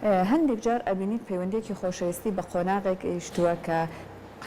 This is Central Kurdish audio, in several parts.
هەندێک جار ئەبینیت پەیوەندیەکی خۆشەویستی بە قۆناغێک گەیشتووە کە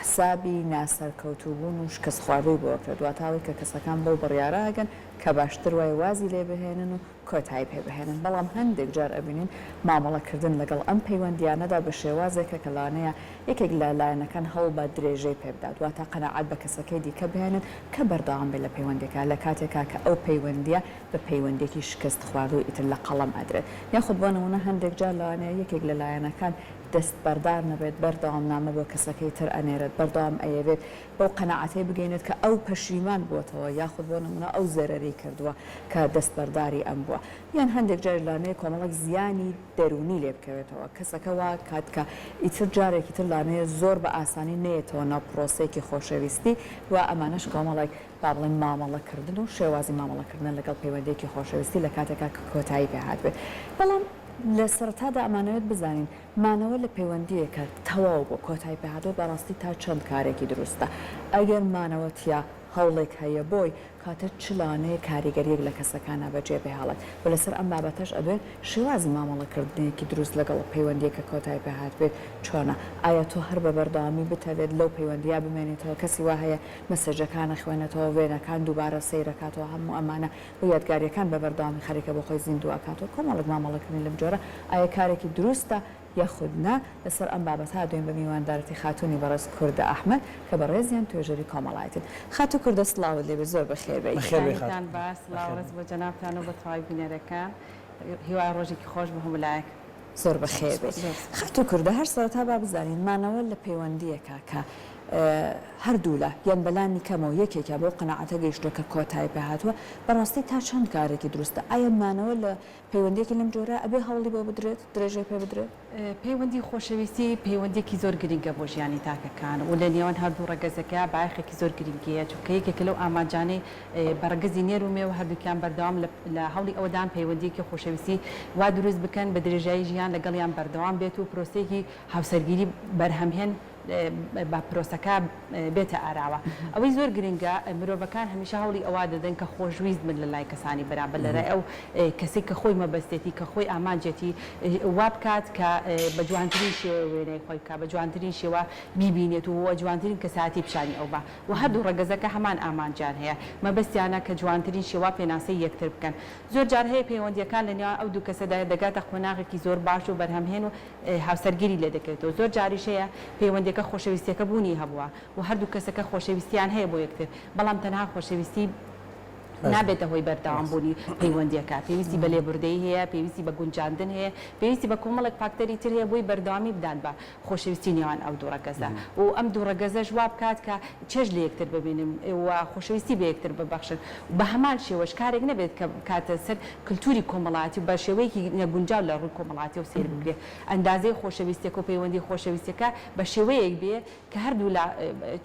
حسابی ناسەرکەوتووبوون و شکستخواردووی بۆ ئەکرێت، واتە ئەوەی کە کەسەکان بەو بڕیارە ئەگەن کە باشتر وایە وازی لێ بهێنن و کۆتایی پێ بهێنن، بەڵام هەندێک جار ئەبینین مامەڵەکردن لەگەڵ ئەم پەیوەندیانەدا بە شێوازێکە کە لەوانەیە یەکێک لە لایەنەکان هەوڵبات درێژەی پێ بدات، واتە قەناعەت بە کەسەکەی دیکە بهێنێت کە بەردەوام بێت لە پەیوەندیەکە لە کاتێکا کە ئەو پەیوەندیە بە پەیوەندیەکی شکست خواردوو ئیتر لە قەڵەم ئەدرێت. یاخود بۆ نموونە هەندێک جار لەوانەیە یەکێک لە لایەنەکان دەستبەردار نەبێت، بەردەوام نامە بۆ کەسەکەی تر ئەنێرێت، بەردەوام ئەیەوێت بەو قەناعەتەی بگەینێت کە ئەو پەشیمان بووەتەوە یاخود بۆ نموونە ئەو زەرەری کردووە کە دەستبەرداری ئەم بووە. یان هەندێک جاریش لەوانەیە کۆمەڵێک زیانی دەروونی لێ بکەوێتەوە، کەسەکە وا کات کە ئیتر جارێکی تر لەوانەیە زۆر بە ئاسانی نەیەتەوە ناو پرۆسەیەکی خۆشەویستی و ئەمانەش کۆمەڵێک با بڵێین مامەڵەکردن و شێوازی مامەڵەکردنە لەگەڵ پەیوەندییەکی خۆشەویستی لە کاتێکا کە کۆتایی پێ هاتبێت. بەڵام لە سەرەتادا ئەمانەوێت بزانین مانەوە لە پەیوەندییەکە تەواو بووە، کۆتایی پێ هاتووە، بەڕاستی تا چەند کارێکی دروستە؟ ئەگەر مانەوە تیا هەوڵێک هەیە بۆی، کاتە چ لەوانەیە کاریگەرییەک لە کەسەکانا بەجێ بهێڵێت و لەسەر ئەم بابەتەش ئەبێت شێوازی مامەڵەکردنێکی دروست لەگەڵ پەیوەندییەک کە کۆتای پێ هاتبێت چۆنە؟ ئایا تۆ هەر بە بەردەوامی بتەوێت لەو پەیوەندییە بمێنیتەوە؟ کەسی وا هەیە مەسجەکان ئەخوێنێتەوە، وێنەکان دووبارە سەیرەکاتەوە، هەموو ئەمانە و یادگارییەکان بە بەردەوامی خەریکە بۆ خۆی زیندوو ئەکاتەوە، کۆمەڵێک مامەڵەکردنی لەم جۆرە ئایا کارێکی دروستە یاخود نا؟ لەسەر ئەم بابەتە دوێن بە میواندارەتی خاتوونی بەڕێز کوردە ئەحمەد کە بەڕێزیان توێژەری کۆمەڵایەتین. خاتوو کوردە سڵاوت لێبێت زۆر بەخێر بێی. بەخێر بێی خاتوو دەنگتان کوردە. باش، سڵاو بەخێر ڕێز بێی. بۆ جەنابتان و بۆ تەواوی بینەرەکان، هیوای ڕۆژێکی خۆش بۆ هەموو لایەک. زۆر بەخێر بێی. زۆر سوپاس. خاتوو کوردە هەر سەرەتا با بزانین مانەوە لە پەیوەندییەکا کە هەردوولا یان بەلانی کەمەوە یەکێکیان بەو قەناعەتە گەیشتووە کە کۆتایی پێ هاتووە، بەڕاستی تا چەند کارێکی دروستە؟ ئایا مانەوە لە پەیوەندییەکی لەم جۆرە ئەبێ هەوڵی بۆ بدرێت، درێژەی پێ بدرێت؟ پەیوەندی خۆشەویستی پەیوەندییەکی زۆر گرنگە بۆ ژیانی تاکەکان و لە نێوان هەردوو ڕەگەزەکە بایەخێکی زۆر گرنگی هەیە، چونکە یەکێکە لەو ئامانجانەی بە ڕەگەزی نێر و مێ و هەردووکیان بەردەوام لە هەوڵی ئەوەدان پەیوەندییەکی خۆشەویستی وا دروست بکەن بە درێژایی ژیان لەگەڵیان بەردەوام بێت و پرۆسەیەکی هاوسەرگیری بەرهەمهێن بە پرۆسەکە بێتە ئاراوە. ئەوەی زۆر گرنگە مرۆڤەکان هەمیشە هەوڵی ئەوە دەدەن کە خۆشویست بن لە لای کەسانی بەرامبەر، لە لای ئەو کەسەی کە خۆی مەبەستێتی، کە خۆی ئامانجێتی وا بکات کە بە جوانترین شێوە وێنای خۆی بکات، بە جوانترین شێوە بیبینێت و جوانترین کەسایەتی پیشانی ئەو با. و هەردوو ڕەگەزەکە هەمان ئامانجیان هەیە، مەبەستیانە کە جوانترین شێوە پێناسەی یەکتر بکەن. زۆر جار هەیە پەیوەندییەکان لە نێوان ئەو دوو کەسەدا دەگاتە قۆناغێکی زۆر باش و بەرهەمهێن و هاوسەرگیری لێ دەکەوێتەوە، زۆر جاریش هەیە پەیوەندیەکە خۆشەویستیەکە بوونی هەبووە و هەردوو کەسەکە خۆشەویستیان هەیە بۆ یەکتر، بەڵام تەنها خۆشەویستی نابێتە هۆی بەردەوام بوونی پەیوەندیەکە، پێویستی بە لێبوردەیی هەیە، پێویستی بە گونجاندن هەیە، پێویستی بە کۆمەڵێک فاکتەری تر هەیە بۆی بەردەوامی بدات بە خۆشەویستی نێوان ئەو دوو ڕەگەزە و ئەم دوو ڕەگەزەش وا بکات کە چێژ لە یەکتر ببینن و خۆشەویستی بە یەکتر ببەخشن و بە هەمان شێوەش کارێک نەبێت کە بکاتە سەر کلتوری کۆمەڵایەتی و بە شێوەیەکی نەگونجاو لە ڕووی کۆمەڵاتیەوە سەیر بکرێ ئەندازەی خۆشەویستیەکە و پەیوەندی خۆشەویستیەکە بە شێوەیەک بێ کە هەردوولا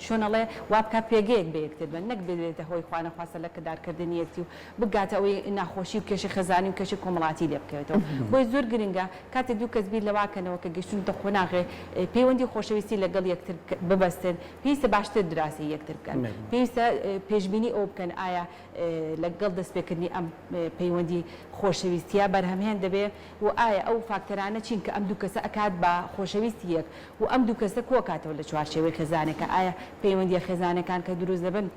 چۆن ئەڵێ وا بکات پێگەیەک بە یەکتر بن نەک ببێتە هۆی خوانەخواستە لەکەدارکردنی یەکتی و بگاتە ئەوەی ناخۆشی و کێشەی خێزانی و کێشەی کۆمەڵاتی لێ بکەوێتەوە بۆیە زۆر گرنگە کاتێ دوو کەس بیر لەوە کەنەوە کە گەیشتوونەتە قۆناغێ پەیوەندی خۆشەویستی لەگەڵ یەکتر ببەستن پێویستە باشتر دراسەی یەکتر بکەن پێویستە پێشبینی ئەوە بکەن ئایا لەگەڵ دەستپێکردنی ئەم پەیوەندی خۆشەویستیە بەرهەمهێن دەبێ و ئایا ئەو فاکتەرانە چین کە ئەم دوو کەسە ئەکات بە خۆشەویستی یەک و ئەم دوو کەسە کۆکاتەوە لە چوارچێوەی خێزانێکا ئایا پەیوەندیە خێزانەکان کە دروست دەبن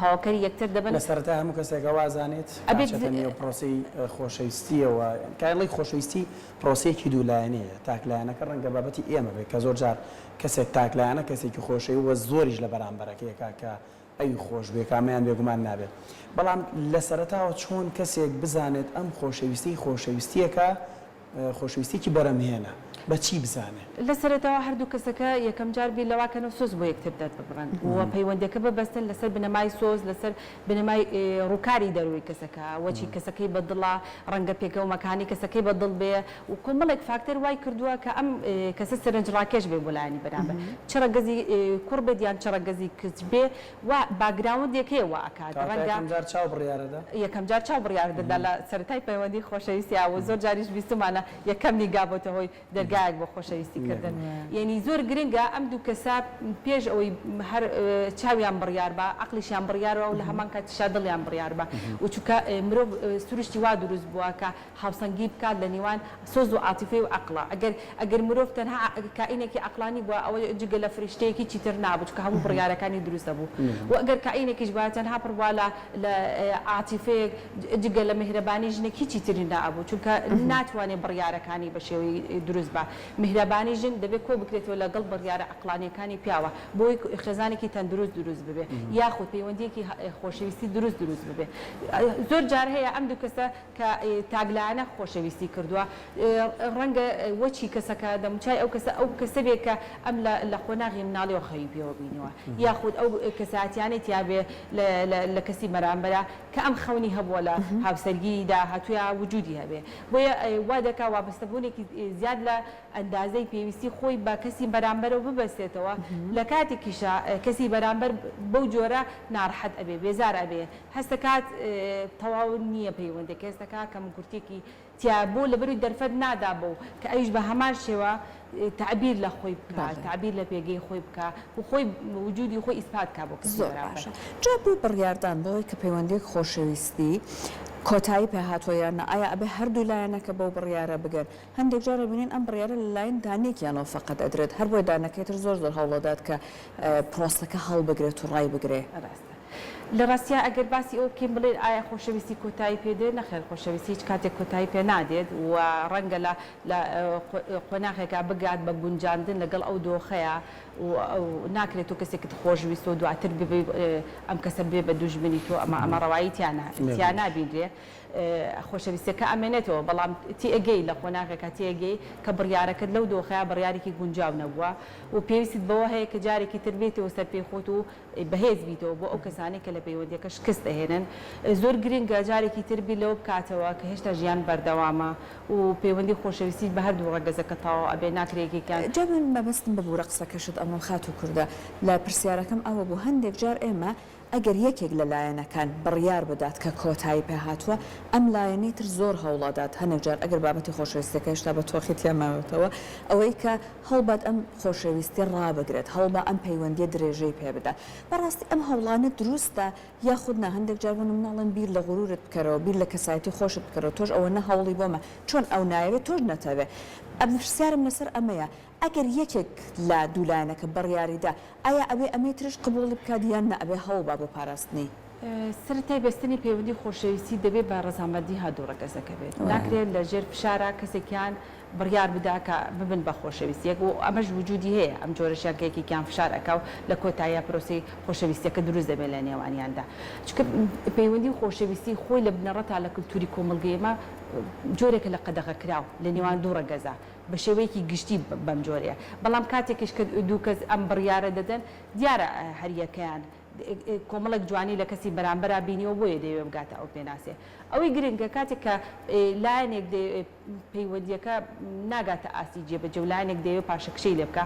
تەواوکەری یەکتر دەبن؟ لە سەرەتا هەموو کەسێک ئەوە ئەزانێت کە ئەبێت ئەچێتە نێو پرۆسەی خۆشەویستیەوە، کە ئەڵێی خۆشەویستی پرۆسەیەکی دوو لایەنەیە، تاک لایەنەکە ڕەنگە بابەتی ئێمە بێت کە زۆر جار کەسێک تاک لایەنە کەسێکی خۆشەوی و زۆریش لە بەرامبەرەکەی ئەکا کە ئەوی خۆش بوێ کە ئەمەیان بێگومان نابێت بەڵام لە سەرەتاوە چۆن کەسێک بزانێت ئەم خۆشەویستیی خۆشەویستییەکە خۆشەویستییەکی بەرەمهێنە بە چی بزانێ؟ لە سەرەتاوە هەردوو کەسەکە یەکەم جار بیر لەوە کەنەوە سۆز بۆ یەکتر دەرببڕن و پەیوەندیەکە ببەستن لەسەر بنەمای سۆز لەسەر بنەمای ڕووکاری دەروەی کەسەکە وەچی کەسەکەی بە دڵە ڕەنگە پێگە و مەکانی کەسەکەی بە دڵ بێ و کۆمەڵێک فاکتەر وای کردووە کە ئەم کەسە سەرنجڕاکێش بێ بۆ لایەنی بەرامبەر چ ڕەگەزی کوڕ بێت یان چ ڕەگەزی کچ بێ و باکگراوندێک هەیە وا ئەکات کەواتە ڕەنگە یەکەم جار چاو بڕیارەدا؟ یەکەم جار چاو بڕیار دەدا لە سەرەتای پەیوەندی خۆشەویستیا و زۆر جاریش بیستومانە یەکەم نیگا بۆتە هۆی دەرگای. ڕێگایەک بۆ خۆشەویستی کردن یەنی زۆر گرنگە ئەم دوو کەسە پێش ئەوەی هەر چاویان بڕیار با عەقڵیشیان بڕیار با و لە هەمان کاتیشا دڵیان بڕیار با و چونکە مرۆڤ سروشتی وا دروست بووە کە هاوسەنگی بکات لە نێوان سۆز و عاتیفەی و عەقڵا ئەگەر ئەگەر مرۆڤ تەنها کائینێکی عەقڵانی بووە ئەوە جگە لە فریشتەیەک هیچی تر نابوو چونکە هەموو بڕیارەکانی دروست دەبوو و ئەگەر کائینێکیش بوایە تەنها پڕ بووە لە لە عاتیفەیەک جگە لە میهرەبانی ژنێک هیچی تری نەئەبوو چونکە ناتوانێ بڕیارەکانی بە شێوەی دروست با میهرەبانی ژن دەبێ کۆ بکرێتەوە لەگەڵ بڕیارە عەقڵانیەکانی پیاوە بۆی خێزانێکی تەندروست دروست ببێ یاخود پەیوەندیەکی خۆشەویستی دروست دروست ببێ زۆر جار هەیە ئەم دوو کەسە کە تاکلایەنە خۆشەویستی کردووە ڕەنگە وەچی کەسەکە دەموچای ئەو کەسە ئەو کەسە بێ کە ئەم لە قۆناغی مناڵیەوە خەوی پێوە بینیوە یاخود ئەو کەسایەتیانەی تیا بێ لە کەسی بەرامبەرا کە ئەم خەونی هەبووە لە هاوسەرگیری داهاتوویا وجودی هەبێ بۆیە وا دەکا وابەستەبوونێکی زیاد لە ئەندازەی پێویستی خۆی بە کەسی بەرامبەرەوە ببەستێتەوە لە کاتێکیشا کەسی بەرامبەر بەو جۆرە ناڕەحەت ئەبێ بێزار ئەبێ هەستەکات تەواو نییە پەیوەندەکە هەستەکا کەموکورتیەکی تیایە بۆ لەبەروی دەرفەت نادا بەو کە ئەویش بە هەمان شێوە تەعبیر لە خۆی بکا تەعبیر لە پێگەی خۆی بکا و خۆی وجودی خۆی ئیسپات کا بۆ کەسی زۆر بەرامبەر. باشە جا بۆ بڕیاردان بەوەی کە پەیوەندیەک خۆشەویستی کۆتایی پێ هاتوە یان نا ئایا ئەبێ هەردوو لایەنەکە بەو بڕیارە بگەن هەندێک جار ئەبینین ئەم بڕیارە لە لایەن دانێکیانەوە فەقەت ئەدرێت هەر بۆیە دانەکەی تر زۆر زۆر هەوڵەدات کە پرۆسەکە هەڵبگرێت و ڕایبگرێ. ڕاستە. لە ڕاستیا ئەگەر باسی ئەوە بکەین بڵێین ئایا خۆشەویستی کۆتایی پێ دێت؟ نەخێر خۆشەویستی هیچ کاتێک کۆتایی پێ نادێت و ڕەنگە لە لە قۆناغێکا بگات بە گونجاندن لەگەڵ ئەو دۆخەیا و ناکرێت تۆ کەسێکت خۆش ویستوە دواتر ببی ئەم کەسە ببێ بە دوژمنی تۆ ئەمە ئەمە ڕەوایی تیا تیا نابینرێ خۆشەویستیەکە ئەمێنێتەوە بەڵام تێئەگەی لە قۆناغێکا تێئەگەی کە بڕیارەکەت لەو دۆخەیا بڕیارێکی گونجاو نەبووە و پێویستت بەوە هەیە کە جارێکی تر بێیتەوە سەر پێی خۆت و بەهێز بیتەوە بۆ ئەو کەسانەی کە لە پەیوەندیەکە شکست ئەهێنن زۆر گرنگە جارێکی تر بیر لەوە بکاتەوە کە هێشتا ژیان بەردەوامە و پەیوەندی خۆشەویستیش بە هەردوو ڕەگەزەکە تەواو ئەبێ ناکرێ یەکێکیان جا من مەبەستم ببورە قسەکەشت ئەمڕۆ خاتوو کوردە لە پرسیارەکەم ئەوە بوو هەندێک جار ئێمە ئەگەر یەکێک لە لایەنەکان بڕیار بدات کە کۆتایی پێ هاتووە، ئەم لایەنەی تر زۆر هەوڵ ئەدات، هەنێک جار ئەگەر بابەتی خۆشەویستیەکە هێشتا بە تۆخی تیا ماوێتەوە، ئەوەی کە هەوڵبات ئەم خۆشەویستیە ڕابگرێت، هەوڵبا ئەم پەیوەندیە درێژەی پێ بدات. بەڕاستی ئەم هەوڵانە دروستە یاخود نا؟ هەندێک جار بۆ نمونە ئەڵێن بیر لە غرورت بکەرەوە، بیر لە کەسایەتی خۆشت بکەرەوە، تۆش ئەوەنە هەوڵی بۆمە، چۆن ئەو نایەوێت تۆش نەتەوێ. پرسیارم لەسەر ئەمەیە، ئەگەر یەکێک لە دوو لایەنەکە بڕیاری دا، ئایا ئەبێ ئەمەی ترش قبوڵی بکات یان نا ئەبێ هەوڵ با بۆ پاراستنی؟ سەرەتای بەستنی پەیوەندی خۆشەویستی دەبێ بە ڕەزامەندی هەردوو ڕەگەزەکە بێت، ناکرێت لە ژێر فشارا کەسێکیان بڕیار بدا کە ببن بە خۆشەویستیەک و ئەمەش وجودی هەیە ئەم جۆرەشیان کە یەکێکیان فشار ئەکا و لە کۆتاییا پرۆسەی خۆشەویستیەکە دروست دەبێت لە نێوانیاندا چونکە پەیوەندی خۆشەویستی خۆی لە بنەڕەتا لە کلتوری کۆمەڵگەی ئێمە جۆرێکە لە قەدەغەکراو لە نێوان دوو ڕەگەزا بە شێوەیەکی گشتی بەم جۆرەیە، بەڵام کاتێکیش کە دوو کەس ئەم بڕیارە دەدەن، دیارە هەریەکەیان کۆمەڵێک جوانی لە کەسی بەرامبەرا بینیوە بۆیە دەیەوێت بگاتە ئەو پێناسەیە. ئەوەی گرنگە کاتێک کە لایەنێک پەیوەندییەکە ناگاتە ئاستی جێبەجێ و لایەنێک دەیەوێت پاشەکشەی لێ بکا،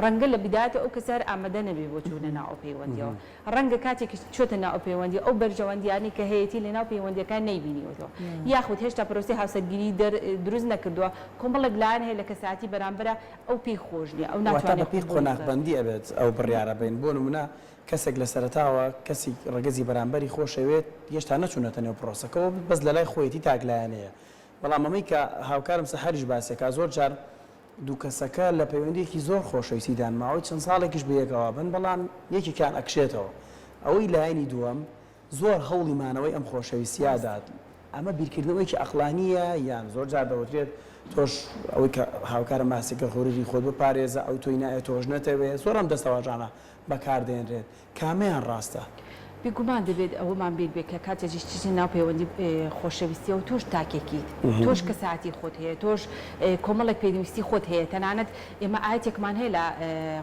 ڕەنگە لە بیدایەتەوە ئەو کەسە هەر ئامادە نەبێ بۆ چوونە ناو ئەو پەیوەندییەوە. ڕەنگە کاتێکیش چۆتە ناو ئەو پەیوەندییە ئەو بەرژەوەندییانەی کە هەیەتی لەناو پەیوەندییەکە نەیبینیوەتەوە یاخود هێشتا پرۆسەی هاوسەرگیری دەر دروست نەکردووە، کۆمەڵێک لایەن هەیە لە کەسایەتی بەرامبەرا ئەو پێی خۆش نییە ئەو واتە ناتوانێت بەپێی قبوڵی بکات. قۆناغبەندی ئەبێت ئەو بڕیارە بەین، بۆ نموونە کەسێک لە سەرەتاوە کەسی ڕەگەزی بەرامبەری خۆشەوێت هێشتا نەچوونەتە نێو پرۆسەکەوە بەس لەلای خۆیەتی تاکلایەنەیە، بەڵام ئەمەی کە هاوکارم سەحەریش باسی ئەکات زۆر جار دوو کەسەکە لە پەیوەندییەکی زۆر خۆشەویستیدان، ماوەی چەند ساڵێکیش بەیەکەوە بن، بەڵام یەکێکیان ئەکشێتەوە. ئەوەی لایەنی دووەم زۆر هەوڵی مانەوەی ئەم خۆشەویستییە ئەدات. ئەمە بیرکردنەوەیەکی ئەقڵانییە یان زۆر جار دەوترێت تۆش ئەوەی کە هاوکارم باسی کرد غروری خۆت بپارێزە، ئەو تۆی ناوێت تۆش نەتەوێ، زۆر ئەم دەستەواژانە بەکاردێنرێت. کامەیان ڕاستە؟ بێگومان دەبێت ئەوەمان بیر بێت کە کاتێکیش چیتە ناو پەیوەندی خۆشەویستیەوە تۆش تاکێکیت، تۆش کەسایەتی خۆت هەیە، تۆش کۆمەڵێک پێدویستی خۆت هەیە، تەنانەت ئێمە ئایەتێکمان هەیە لە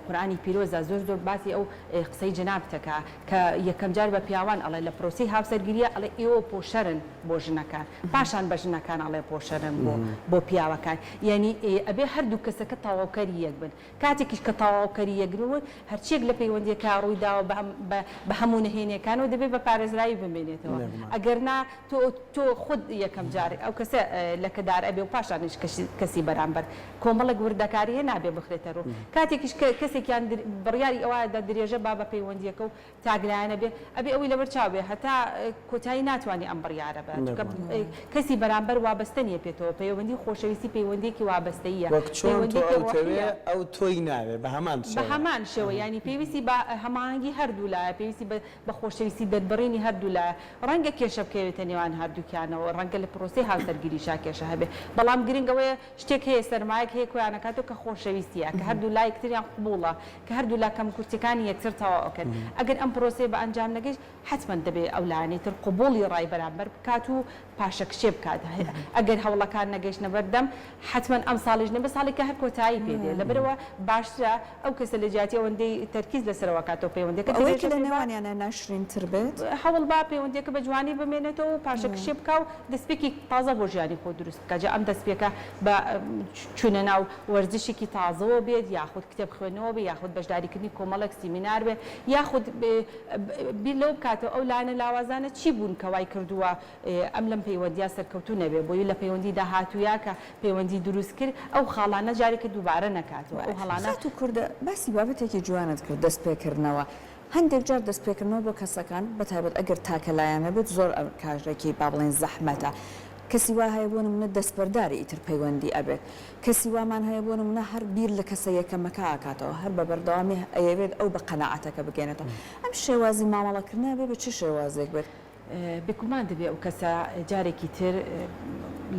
قورئانی پیرۆزدا زۆر زۆر باسی ئەو قسەی جەنابت ئەکا کە یەکەم جار بە پیاوان ئەڵێ لە پرۆسەی هاوسەرگیرییا ئەڵێ ئێوە پۆشەرن بۆ ژنەکان پاشان بە ژنەکان ئەڵێ پۆشەرن بۆ بۆ پیاوەکان یانی ئەبێ هەردوو کەسەکە تەواوکەری یەک بن کاتێکیش کە تەواوکەری یەکن و هەرچیەک لە پەیوەندیەکە ڕووی داوە بە هەموو نهێنیەکە. پەیوەندیەکانەوە دەبێ بە پارێزراوی بمێنێتەوە ئەگەر نا تۆ تۆ خود یەکەم جار ئەو کەسە لەکەدار ئەبێ و پاشانیش کەسی بەرامبەر کۆمەڵێک وردەکاری هەیە نابێ بخرێتە ڕوو کاتێکیش کە کەسێکیان بڕیاری ئەوە دا درێژە با بە پەیوەندیەکە و تاک لایەنە بێ ئەبێ ئەوەی لەبەر چاو بێ هەتا کۆتایی ناتوانی ئەم بڕیارە بە چونکە کەسی بەرامبەر وابەستە نیە پێتەوە پەیوەندی خۆشەویستی پەیوەندیەکی وابەستەییە وەک چۆن تۆ پەیوەندیەکی ئەو تەوێ ڕۆحیە. ئەو تۆی ناوێ بە هەمان بە شێوە. هەمان شێوە یانی پێویستی بە هەماهەنگی هەردوولایە پێویستی بە بە خۆشەویستی دەربڕینی هەردوولایە ڕەنگە کێشە بکەوێتە نێوان هەردووکیانەوە ڕەنگە لە پرۆسەی هاوسەرگیریشا کێشە هەبێ بەڵام گرنگ ئەوەیە شتێک هەیە سەرمایەک هەیە کۆیانەکاتەوە کە خۆشەویستیە کە هەردوولا یەکتریان قبوڵە کە هەردوولا کەموکورتیەکانی یەکتر تەواو ئەکەن ئەگەر ئەم پرۆسەیە بە ئەنجام نەگەیشت حەتمەن دەبێ ئەو لایەنەی تر قبوڵی ڕای بەرامبەر بکات و پاشەکشێ بکات ئەگەر هەوڵەکان نەگەیشتنە بەردەم حەتمەن ئەمساڵیش نەبێ ساڵێکە هەر کۆتایی پێ دێ لەبەرئەوە باشترە ئەو کەسە لە جیاتی ئەوەندەی تەرکیز لەسەرەوە کاتەوە پەیوەندیەکە ئەوەی کە درێژە لە پێ با. نێوانیانا ناشرینتر بێت. هەوڵ با پەیوەندیەکە بە جوانی بمێنێتەوە و پاشەکشێ بکا و دەستپێکی تازە بۆ ژیانی خۆی دروست بکا جا ئەم دەستپێکە بە چوونە ناو وەرزشێکی تازەوە بێت یاخود کتێب خوێندنەوە بێ یاخود بەشداریکردنی کۆمەڵێک سیمینار بێ یاخود بیر لەوە بکاتەوە ئەو لایەنە لاوازانە چی بوون کە وای کردووە ئەم لەم پەیوەندییە سەرکەوتوو نەبێ بۆیە لە پەیوەندی داهاتوویا کە پەیوەندی دروست کرد ئەو خاڵانە جارێکە دووبارە نەکاتەوە ئەو هەڵانە. خاتوو کوردە باسی بابەتێکی جوانت کرد دەست پێکردنەوە هەندێک جار دەست پێکردنەوە بۆ کەسەکان بە تایبەت ئەگەر تاکە لایەنە بێت زۆر کارێکی با بڵێین زەحمەتە کەسی وا هەیە بۆ نمونە دەستبەرداری ئیتر پەیوەندی ئەبێت کەسی وامان هەیە بۆ نمونە هەر بیر لە کەسە یەکەمەکە ئەکاتەوە هەر بە بەردەوامی ئەیەوێت ئەو بە قەناعەتەکە بگەێنێتەوە ئەم شێوازی مامەڵەکردنە ئەبێ بە چ شێوازێک بێت؟ بێگومان دەبێ ئەو کەسە جارێکی تر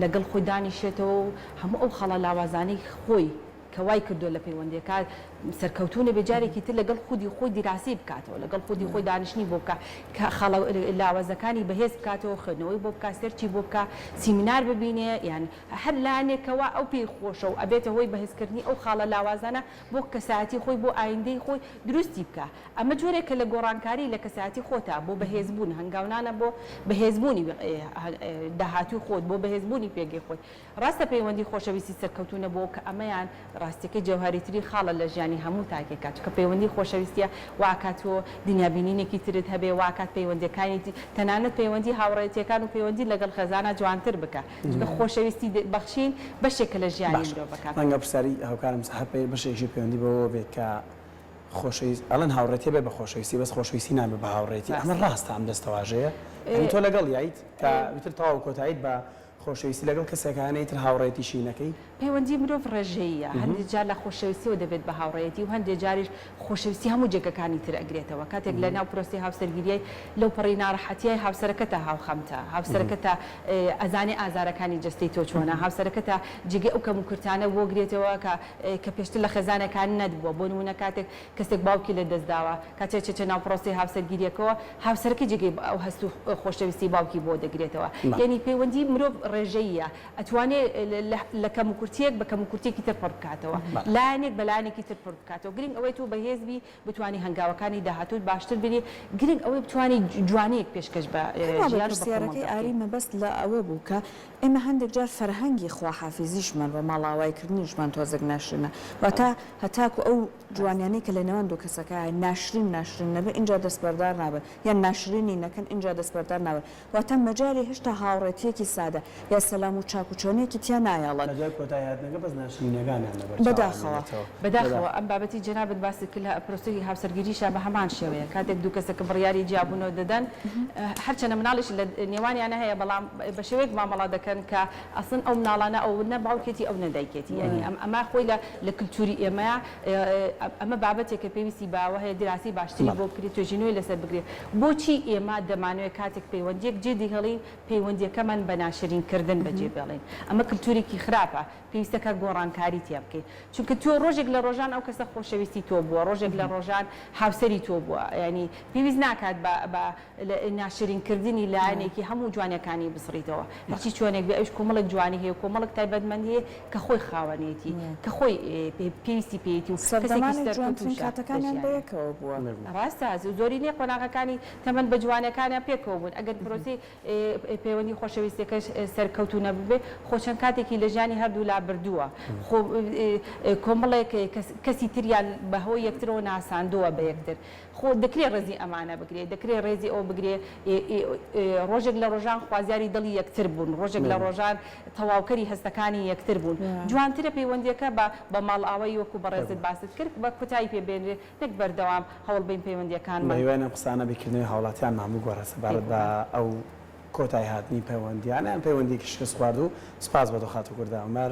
لەگەڵ خۆی دانیشێتەوە و هەموو ئەو خاڵە لاوازانەی خۆی کە وای کردووە لە پەیوەندیەکە سەرکەوتوو نەبێ جارێکی تر لەگەڵ خودی خۆی دیراسەی بکاتەوە لەگەڵ خودی خۆی دانیشتنی بۆ بکا کە خاڵە لاوازەکانی بەهێز بکاتەوە خوێندنەوەی بۆ بکا search ی بۆ بکا سیمینار ببینێ یان هەر لایەنێکەوە ئەو پێی خۆشە و ئەبێتە هۆی بەهێزکردنی ئەو خاڵە لاوازانە بۆ کەسایەتی خۆی بۆ ئایندەی خۆی دروستی بکا ئەمە جۆرێکە لە گۆڕانکاری لە کەسایەتی خۆتا بۆ بەهێزبوون، هەنگاونانە بۆ بەهێزبوونی داهاتووی خۆت، بۆ بەهێزبوونی پێگەی خۆت. ڕاستە پەیوەندی خۆشەویستی سەرکەوتوو نەبووە کە ئەمەیان ڕاستیەکەی جەوهەریترین خاڵە لە ژیانی هەموو تاکێکا، چونکە پەیوەندی خۆشەویستیە واکات تۆ دنیابینینێکی ترت هەبێ، واکات پەیوەندیەکانی تەنانەت پەیوەندی هاوڕێیەتیەکان و پەیوەندی لەگەڵ خێزانا جوانتر بکا، چونکە خۆشەویستی بەخشین بەشێکە لە ژیانی باشە مرۆڤەکان. ڕەنگە پرسیاری هاوکارم سەحەر بەشێکی پەیوەندی بەوەوە بێت کە خۆشەویست ئەڵێن هاوڕێتی بێ بە خۆشەویستی بەس خۆشەویستی نابێ بە هاوڕێتی ئەمە ڕاستە ئەم دەستەواژەیە یانی تۆ لەگەڵ یایت کە ئیتر تەواو کۆتاییت بە خۆشەویستی لەگەڵ کەسێک هەیە ئیتر هاوڕێتیشی نەکەی؟ پەیوەندی مرۆڤ ڕێژەییە هەندێ جار لە خۆشەویستیەوە دەبێت بە هاوڕێیەتی و هەندێ جاریش خۆشەویستی هەموو جێگەکانی تر ئەگرێتەوە کاتێک لە ناو پرۆسەی هاوسەرگیریای لەو پەڕی ناڕەحەتیای هاوسەرەکەتە هاوخەمتە هاوسەرەکەتە ئەزانێ ئازارەکانی جەستەی تۆ چۆنە هاوسەرەکەتە جێگەی ئەو کەموکورتانە بۆ گرێتەوە کە کە پێشتر لە خێزانێکا نەدبووە، بۆ نموونە کاتێک کەسێک باوکی لە دەست داوە، کاتێ ئەچێتە ناو پرۆسەی هاوسەرگیرییەکەوە، هاوسەرەکەی جێگەی ئەو هەست و خۆشەویستیی باوکی بۆ دەگرێتەوە. یانی پەیوەندیی مرۆڤ ڕێژەییە، ئەتوانێ لە کەموکورتییەک بە کەموکورتییەکی تر پڕ بکاتەوە، لایەنێک بە لایەنێکی تر پڕ بکاتەوە. گرنگ ئەوەیە تۆ بەهێز بی، بتوانی هەنگاوەکانی داهاتووت باشتر بنی، گرنگ ئەوەیە بتوانی جوانییەک پێشکەش بە پێم وابێ ژیان و بە پرسیارەکەی کۆمەڵگە ئاری بکەی. مەبەست لە ئەوە بوو کە ئێمە هەندێک جار فەرهەنگی خواحافیزیشمان و ماڵئاوایکردنیشمان تۆزێک ناشرینە واتە هەتاکو ئەو جوانیانەی کە لە نێوان دوو کەسەکایە ناشرین ناشرین نەبێ ئینجا دەستبەردار نابن یان ناشرینی نەکەن ئینجا دەستبەردار نابن واتە مەجالی هێشتا هاوڕێتیەکی سادە یا سەلام و چاک و چۆنیەکی تیا نایەڵن. لە دوای کۆتایی هاتنەکە بەس ناشرینیەکانیان لەبەر چاوان بەداخەوە. مێنێتەوە. بەداخەوە ئەم بابەتی جەنابت باست کرد لە پرۆسەی هاوسەرگیریشا بە هەمان شێوەیە کاتێک دوو کەسەکە بڕیاری جیابوونەوە دەدەن هەرچەنە مناڵیش لە نێوانیانە هەیە بەڵام بە شێوەیەک مامەڵە دەکەن کە ئەسڵەن ئەو مناڵانە ئەو نە باوکێتی ئەو نە دایکێتی یانی ئەم ئەمە خۆی لە لە کلتوری ئێمەیە ئەمە بابەتێکە پێویستی بەوە هەیە دیراسەی باشتری بۆ بکرێت توێژینەوەی لەسەر بکرێت بۆچی ئێمە دەمانەوێت کاتێک پەیوەندیەک جێ دەهێڵین پەیوەندیەکەمان بە ناشرین کردن بەجێ بێڵین ئەمە کلتورێکی خراپە پێویستە کە گۆڕانکاری تیا بکەیت چونکە تۆ ڕۆژێک لە ڕۆژان ئەو کەسە خۆشەویستی تۆ بووە ڕۆژێک لە ڕۆژان هاوسەری تۆ بووە یانی پێویست ناکات بە بە ناشرین کردنی لایەنێکی هەموو جوانیەکانی بسڕیتەوە هەرچی چۆنێک بێ ئەویش کۆمەڵێک جوانی هەیە و کۆمەڵێک تایبەتمەندی هەیە کە خۆی خاوەنێتی کە خۆی پێویستی پێیەتی و کەسێکی سەردەمانێک جوانترین سەرکەوتووشە لە کاتەکانیان ژیانیا. بەیەکەوە بووە. ڕاستە زۆرینەی قۆناغەکانی تەمەن بە جوانیەکانیان پێکەوە بوون ئەگەر پرۆسەی پەیوەندی خۆشەویستیەکەش سەرکەوتوو نەبووبێ خۆ چەند کاتێکی لە ژیانی هەردوولا. بردووە خۆ کۆمەڵێک کەسی تریان بە هۆی یەکترەوە ناساندووە بە یەکتر خۆ دەکرێ ڕێزی ئەمانە بگرێ، دەکرێ ڕێزی ئەوە بگرێ ڕۆژێک لە ڕۆژان خوازیاری دڵی یەکتر بوون، ڕۆژێک لە ڕۆژان تەواوکەری هەستەکانی یەکتر بوون. جوانترە پەیوەندییەکە بە بە ماڵئاوایی وەکوو بەڕێزت باست کرد بە کۆتایی پێ بێنرێ نەک بەردەوام هەوڵ بەین پەیوەندییەکانمان. بە هیواین ئەم قسانە بیرکردنەوەی هاوڵاتیانمان بگۆڕێ سەبارەت بە ئەو کۆتایی هاتنی پەیوەندییانە یان پەیوەندییەکی شکستخواردوو. سپاس بۆ تۆ خاتوو کوردە عومەر.